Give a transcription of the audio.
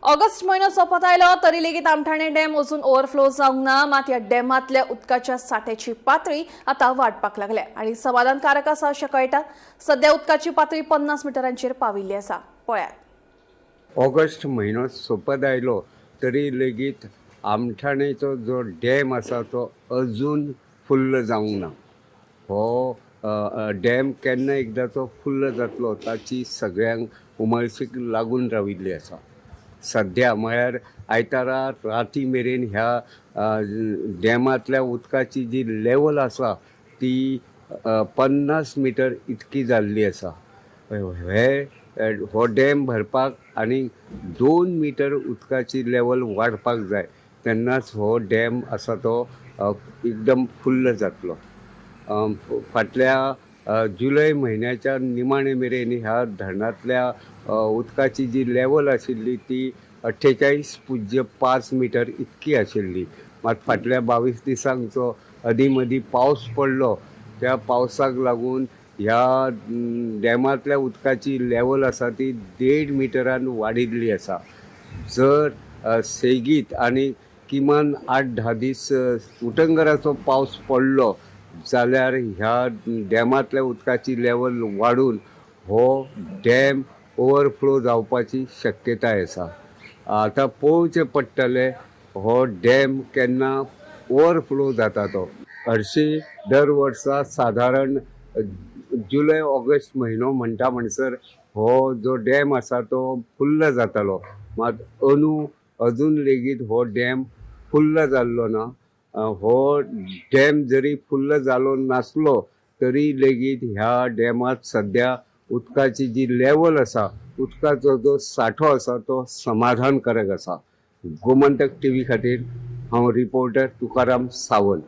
August म्हयनो सोंपत आयलो तरी लेगीत आमठाणे डॅम अजून ओव्हरफ्लो जावंक ना. मात ह्या डॅमांतल्या उदकाच्या साठ्याची पातळी आतां वाडपाक लागल्या आनी समाधानकारक आसा अशें कळटा. सध्या उदकाची पातळी 50 मिटरांचेर पाविल्ली आसा. पळयात. ऑगस्ट म्हयनो सोंपत आयलो तरी लेगीत आमठाणेचो जो डॅम आसा तो अजून फुल्ल जावंक ना. हो डॅम केन्ना एकदांचो फुल्ल जातलो ताची सगळ्यांक उमळशीक लागून राविल्ली आसा. सद्या म्हळ्यार आयतारा राती मेरेन ह्या डॅमांतल्या उदकाची जी लेवल आसा ती 50 मिटर इतकी जाल्ली आसा. हे हो डॅम भरपाक आनी 2 मिटर उदकाची लेवल वाडपाक जाय, तेन्नाच हो डॅम आसा तो एकदम फुल्ल जातलो. फाटल्या जुलय म्हयन्याच्या निमाणे मेरेन ह्या धरणांतल्या उदकाची जी लेवल आशिल्ली ती 48.05 मिटर इतकी आशिल्ली. मात फाटल्या 22 दिसांक जो अदीं मदीं पावस पडलो त्या पावसाक लागून ह्या डॅमांतल्या उदकाची लेवल आसा ती 1.5 मिटरान वाडिल्ली आसा. जर सेगीत आनी किमान 8-10 दीस उटंगराचो पावस पडलो जाल्यार ह्या डॅमांतल्या उदकाची लेवल वाडून हो डॅम ओवरफ्लो जावपाची शक्यताय आसा. आतां पळोवचें पडटलें हो डॅम केन्ना ओवरफ्लो जाता तो. हरशीं दर वर्सा सादारण जुलय ऑगस्ट म्हयनो म्हणटा म्हणसर हो जो डॅम आसा तो फुल्ल जातालो. मात अंदू अजून लेगीत हो डॅम फुल्ल जाल्लो ना. हो डॅम जरी फुल्ल जालो नासलो तरी लेगीत ह्या डॅमांत सद्या उदकाची जी लेवल आसा, उदकाचो जो सांठो आसा तो समाधानकारक आसा. गोमंतक टीव्ही खातीर हांव रिपोर्टर तुकाराम सावंत.